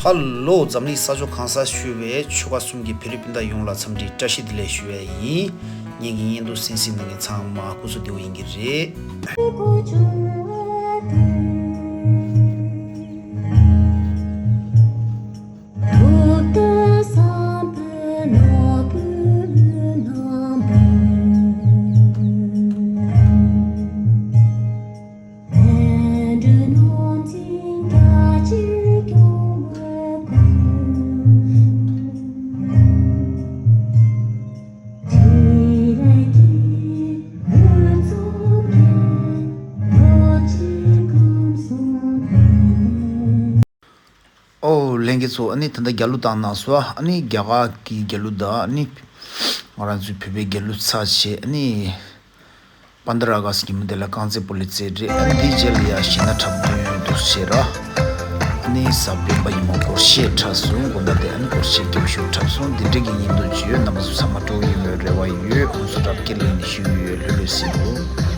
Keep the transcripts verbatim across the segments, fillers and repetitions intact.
ཧ་ལོ། འཛམ་གླིང་ས་ཕྱོགས་གང་སར་བཞུགས་པའི་ཆོལ་ཁ་གསུམ་གྱི་བོད་རིགས་སྤུན་ཟླ་ཡོངས་ལ་འཚམས་འདྲི་བཀྲ་ཤིས་བདེ་ལེགས་ཞུ་བ་ཡིན། ངེད་ཀྱི་བརྙན་ཐུང་གསན་གཟིགས་གནང་མཁན་ཚང་མ་སྐུ་གཟུགས་བདེ་པོ་ཡིན་གྱི་རེད། ཨོ་ལྷན་རྒྱས་ཚོ། ཨ་ནི་ད་ལྟ་རྒྱ་གླུ་བཏང་གནང་སོང་། ཨ་ནི་རྒྱ་གར་གྱི་རྒྱ་གླུ་དང་། ཨ་ནི་ང་རང་ཚོའི་བོད་པའི་རྒྱ་གླུ་ཚར་བྱས། ཨ་ནི་པན་ད་ར་ག་སི་ཉི་མ་དེ་ལ་རྐང་རྩེད་སྤོ་ལོ་རྩེད་རེད། ཨ་ནི་འདིའི་རྗེས་ལ་ཡ་གཞས་སྣ་འཁྲབ་སྟོན་འདུག་བྱས་ར། ཨ་ནི་གཟའ་སྤེན་པ་ཉི་མ་སྒོར་གཞས་འཁྲབ་སོང་། དགོང་དག་དེ་ཨ་ནི་སྒོར་གཞས་སྐྱིད་པོ་ཞིག་འཁྲབ་སོང་། འདི་འདྲ་གི་བརྙན་ཐུང་ཅིག་ཡོད། རྣམ་པ་ཚོ་ཚང་མ་སྤྲོ་པོ་ཡོང་བའི་རེ་བ་ཡོད། ཁོང་ཚོ་རབ་སྐྱེ་ལེན་ནས་ཞུ་ཡི་ཡོད། ལྷོད་ལྷོད་ཟིན་འདུག།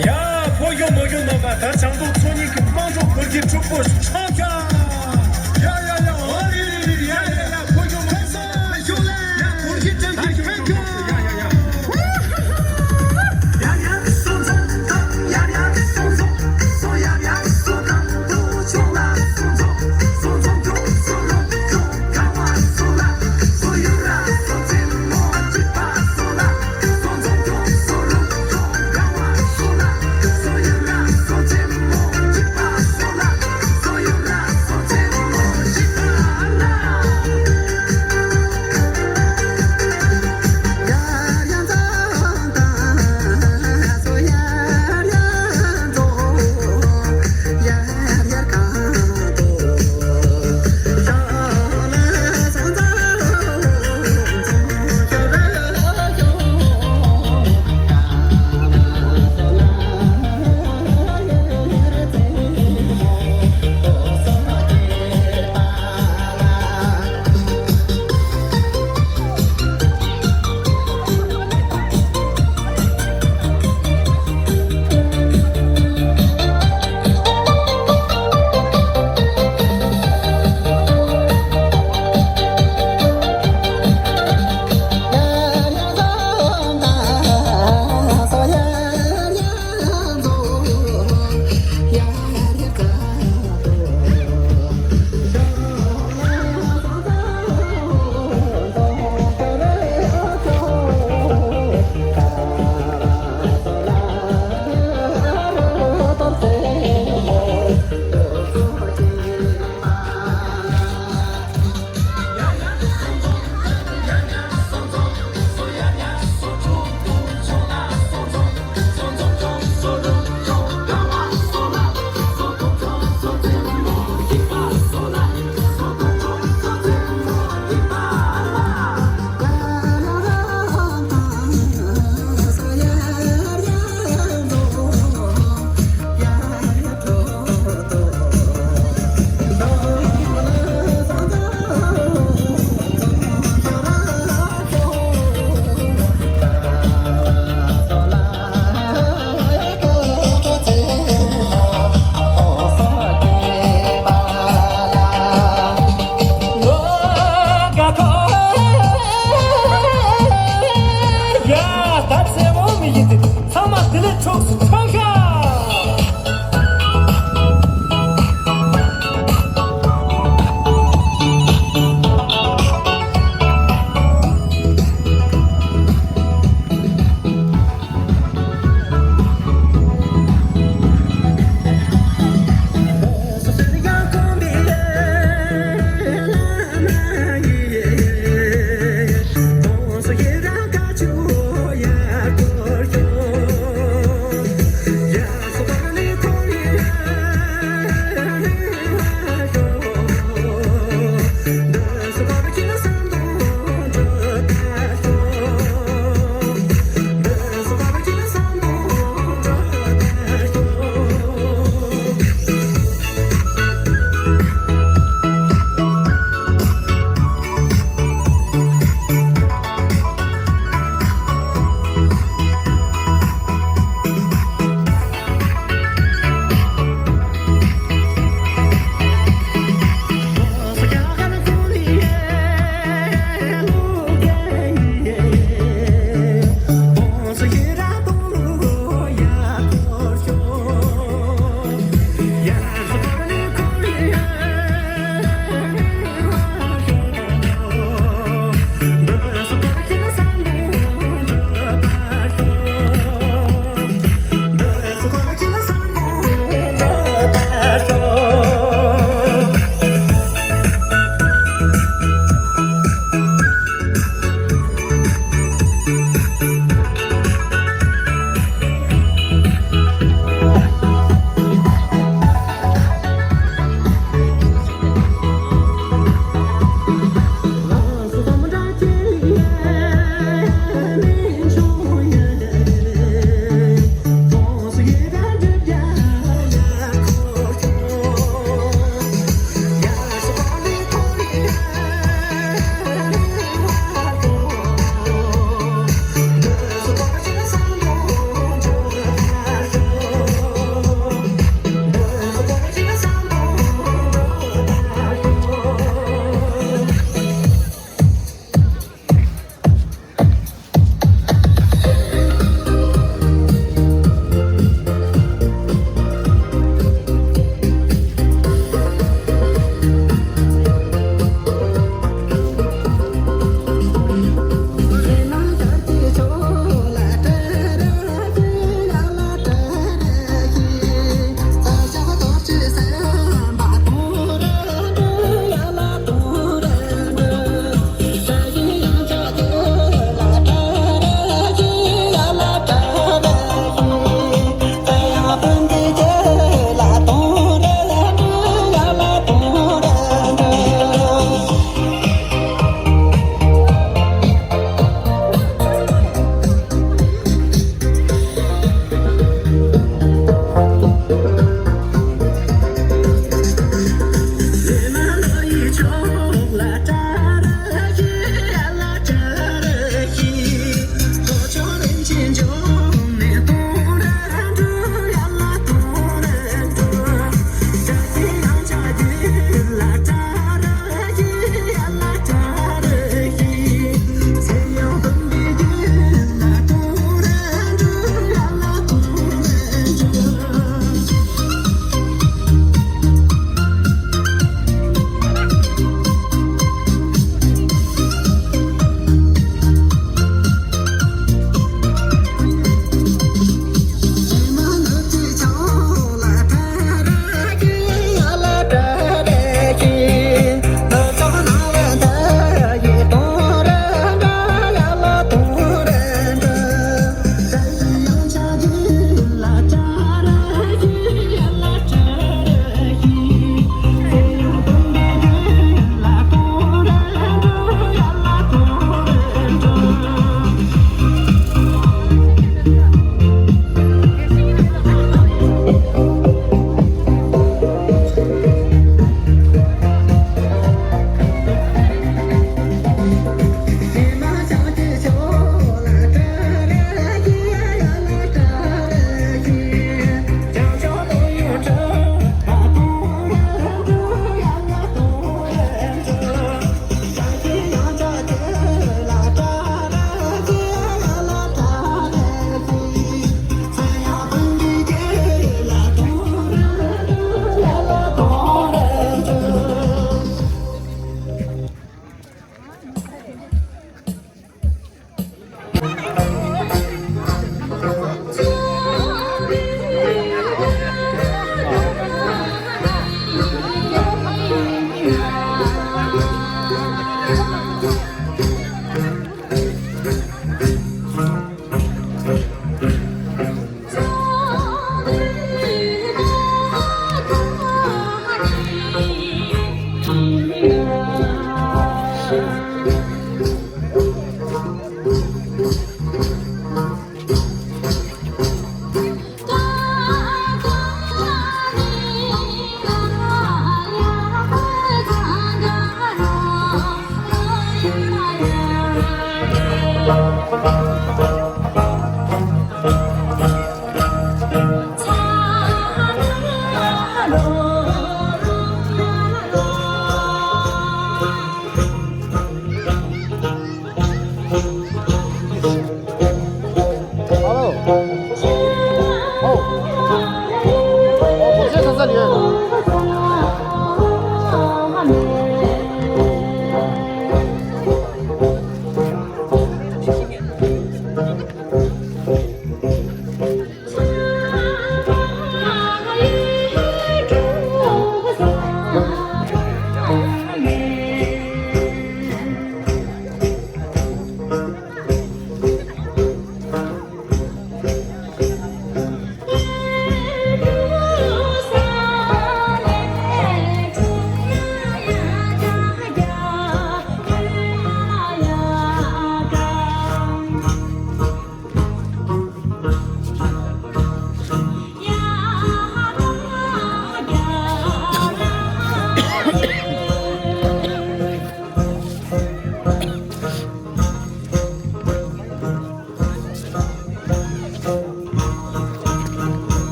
ཡ། ཕོ་གཞོན་མོ་གཞོན་རྣམ་པ། ད་བྱང་ཐོག་ཚོ་གཉིས་ཀྱི་དམངས་གཙོ་འཁོར་གྱི་ཕྱུག་པོ་ཆགས་ཤག་ཡ་ཡ་ཡ། ཨོ་རེ་རེ་རེ། ཡ་ཡ་ཡ། ཕོ་གཞོན་མོ་གཞོན་ལ་ཡ། འཁོར་གྱི།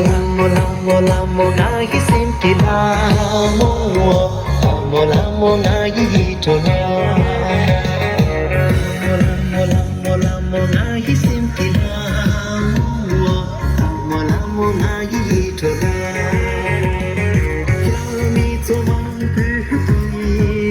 ལྷ་མོ་ལྷ་མོ་ང་ཡི་སེམས་ཀྱི་ལྷ་མོ། ལྷ་མོ་ལྷ་མོ་ང་ཡི་ཡིད་འཕྲོག་ལྷ། ལྷ་མོ་ལྷ་མོ་ལྷ་མོ་ལྷ་མོ་ང་ཡི་སེམས་ཀྱི་ལྷ་མོ། ལྷ་མོ་ལྷ་མོ་ང་ཡི་ཡིད་འཕྲོག་ལྷ། ཡ་མི་ཚོ་མང་པོས་ཀུན།